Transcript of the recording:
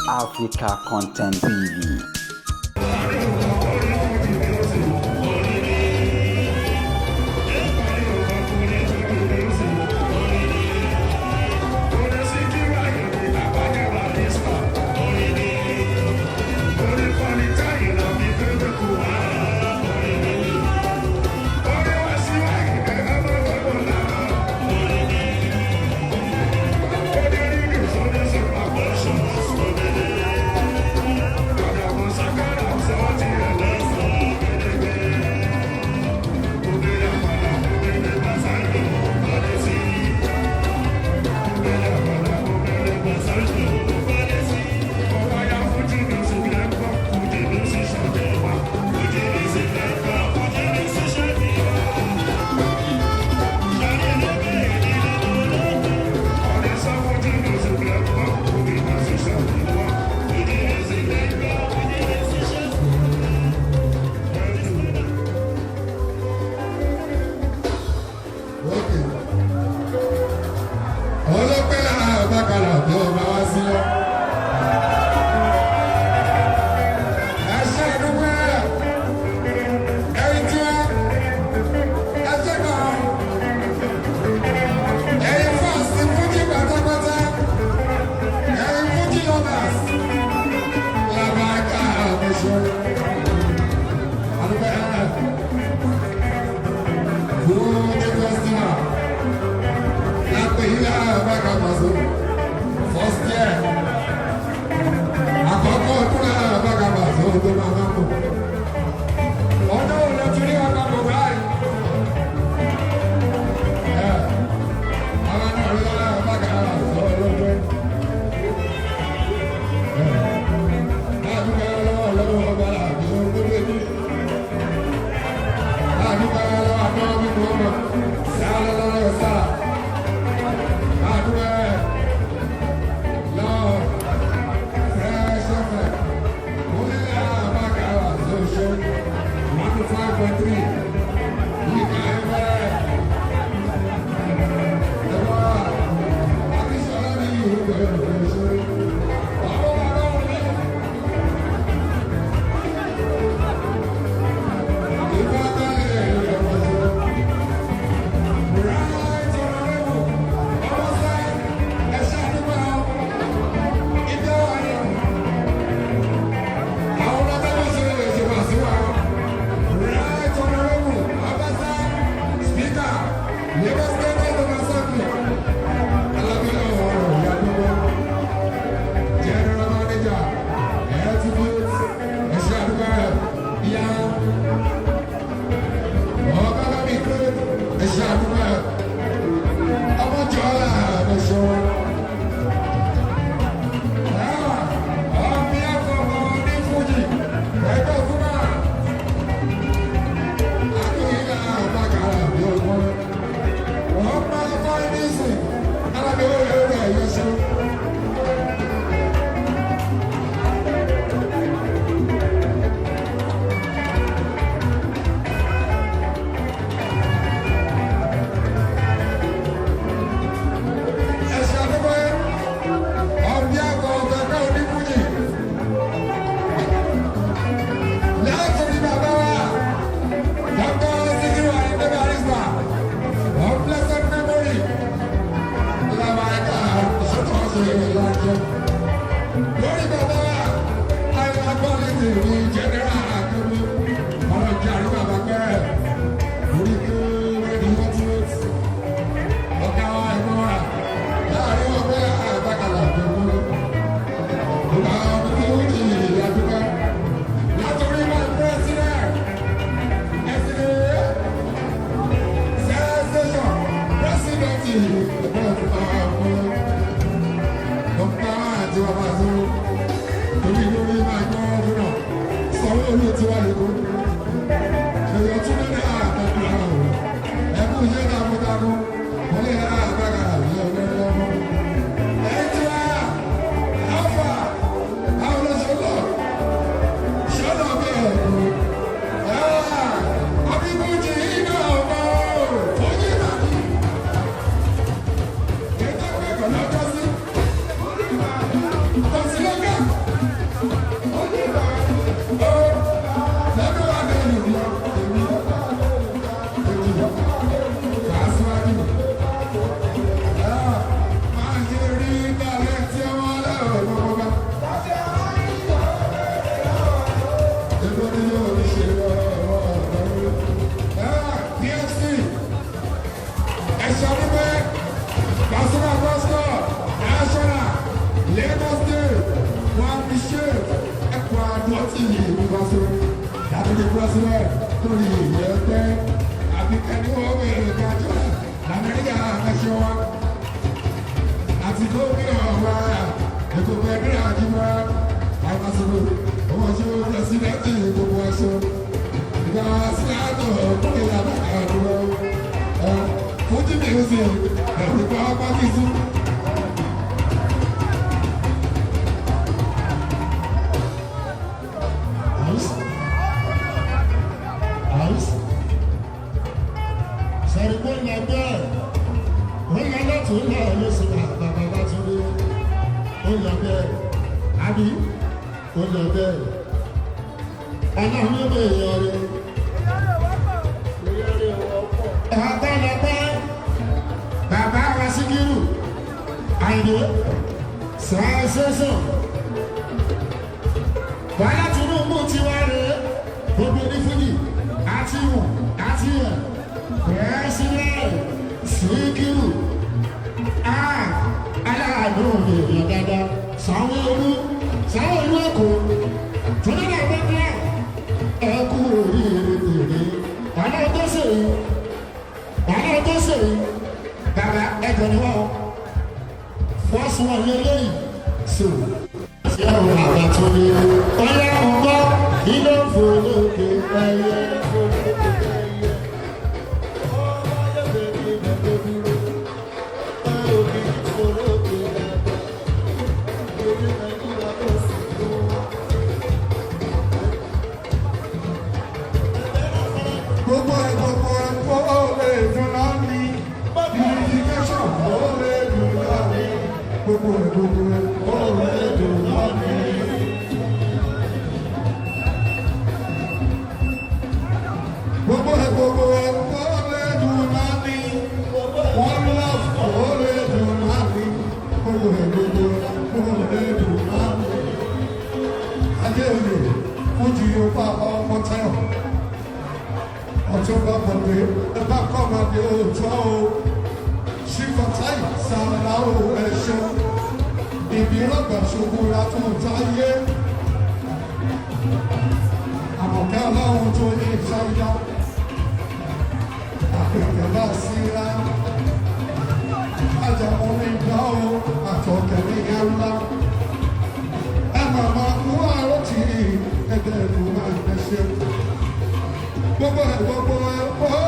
Africa Content TV. Ọlọ́pẹ́ àbákalà bí ọba wá sí lọ. Ẹ ṣe àdúgbò ẹ̀yin tí wọ́n ẹ ṣe kàn ẹ̀yin fans fújì pátápátá, ẹ̀yin fújì lovers làbákà àbẹ̀ṣọ́ àdúgbò fújì festival lápẹ̀ yìí làbákà pàṣẹ first year, àkọ́kọ́ ọdún làbákà pàṣẹ tó máa máa mọ̀ ọdún òun lọ ti rí ọkọ̀ bọ̀ báyìí. Àwọn náà rí làbákà pàṣẹ ọlọ́pẹ́. Àdúgbò lọ́wọ́ lọ́wọ́ ọba àbí ọdún méjì. Àdúgbò lọ́wọ́ àbọ̀ mímú ọmọ sáà lọ́wọ́ sáà. Àdúgbò lọ́wọ́ Fresh FM. Onílé àbákà àṣọṣọ 105.3. Yíká ẹgbẹ́. Ẹ̀wọ̀n Akíṣọ́lá ní ìlú pẹ̀lú ìṣòro. Àwọn bàbá wọn ní. Ìfọ̀ tẹ́lẹ̀ ẹ̀rọ ṣe. Right Honorable Ọmọọṣẹ́ ẹ̀ṣẹ́ àdúgbò ìjọ wáyé. Àwọn ọlọ́tẹ́ ṣe lè ṣe wà sí wa. Right Honorable Ọmọọṣẹ́, Speaker, Lagos State House of Assembly. Alábílẹ̀ ọ̀rọ̀ ìyàdúgbò. General Manager, Airticket, ẹ̀ṣẹ́ àdúgbò ìyá. Ọ̀gá bá mi kúrò, ẹ̀ṣẹ́ àdúgbò. Ọmọ jọ̀ọ́lá ẹ̀ṣọ́. Ọmọ akọ̀ọ̀mọ̀ ní Fújì, ẹgbẹ́ fúnra. Akínyìnlá àbákàrà bí ọgbọ́n. Wọ́n máa fọ́ ní sìn, alábẹ́ orí orí ẹ̀yẹ ṣe. Ẹ̀ṣẹ̀ àdúgbò ọ̀bí àgọ́ ọ̀gá onífújì. Láti bàbá wa, Dr. Sikiru Ayinde Barrister, of blessed memory, làbàkà ṣètò ìlàjọ. Lórí bàbá wa, Àyìnlá Quality ní General Akérò, ọ̀rọ̀ ìjà rí bàbá pẹ́, orí kí rẹ́dí wọ́n ti wọ́n ti. Ọ̀gá wa ẹ̀gbọ́n wa, láàrin ọgbẹ́ àbákalà àgbẹ̀wò. Ọ̀gá ọmọ tí ó jì àdúgbò. Látòrí my president, ẹ̀sìn sensation, president ẹgbẹ́ àwọn dọ́kítà àti bàbá àti torí lórí máa gbọ́ ọdún Sanwó-Olú ti wà lẹ́kọ̀ọ́. Èèyàn tún ní àtàkùn àwọn ẹkú iṣẹ́ takuntakun wọ́n lè rà àbákàrà ní ọlọ́run. Ẹ̀yin tí wá alfa àwọn ọlọ́sọ̀lọ́ ṣọlọ bẹ́ẹ̀ kú. Àbíkújì iná ọmọ fújì tàbí ètò ìpẹ́kọ̀ọ́ lọ́jọ́ sí. Kò sí lọ́gà. Lagos State, wọ́n appreciate ẹ̀kọ́ àdọ́tì ìbáṣọ. Deputy President lórí ìyẹ́pẹ́ àbíkẹ́ni wọ́n bẹ̀rẹ̀ kájọ l'Amẹ́ríkà ẹ̀ṣọ́ wa. Àti gómìnà wa ètò Nàìjíríà jíwá àìmásòrò ọmọ ṣe pírẹsidẹ́ntì gbogbo ẹ̀ṣọ́. Ìgbà sílátọ̀ kúrò àbákàdúró. Fuji music ẹ̀rù bá Pákísù. Sọ̀rọ̀ pé lọ bẹ́ẹ̀, ó lọ lọ́tún lọ ló sì bàbá bàbá tún dé. Ó lọ bẹ́ẹ̀, àbí ó lọ bẹ́ẹ̀. Ọlọ́run ló bẹ̀ yọ rẹ̀. Ọ̀pọ̀lọpọ̀ bàbá wa Síkírù, Àyìndé, sàásẹ́sàn. Bọ́lá Tinubu ti wá rèé, gbogbo ní Fújì, àti ìwọ̀n, àti ìyẹ̀. President Síkírù, aláàánú èèyàn dáadáa, Sanwó-Olú, Sanwó-Olú Èkó, Tọ́lá Bọ́lá, ẹ kú oríire tèmi, ọ̀nà tó ṣèyí, ọ̀nà tó ṣèyí, bàbá ẹ̀jọ̀ ni wọ́n, first one lélẹ́yìí, so ṣé àwọn àgbà tó ní ọ̀yá ọ̀gbọ́ ilé fòlókè ẹyẹ. Gbogbo ẹ̀ gbogbo ẹ̀ kó o lè dùn náà ní. Purification ó lè dùn náà ní. Gbogbo ẹ̀ gbogbo ẹ̀ ó lè dùn náà ní. Gbogbo ẹ̀ gbogbo ẹ̀ ó lè dùn náà ní. One love ó lè dùn náà ní. Gbogbo ẹ̀ gbogbo ẹ̀ ó lè dùn náà ní. Adé oyè Fújì yóò bá ọmọ táyọ̀ ọ̀túnba bọ̀dé ẹ bá kọ́ máa di òótọ́ o ṣífọ̀táì sàrà o ẹ̀ṣọ́ ìbírọ̀gbà ṣokùnra tó ń táyé àmọ̀kẹ́ ọlọ́run tó ní ìṣáyá àpèkẹ́ bá síra ajámọ́ ní ìgbà o àtọ̀kẹ́ ní ẹ̀rọ ẹ màmá kú àròtì ẹgbẹ́ ìlú máa ń ṣe gbogbo ẹ gbogbo ẹ ó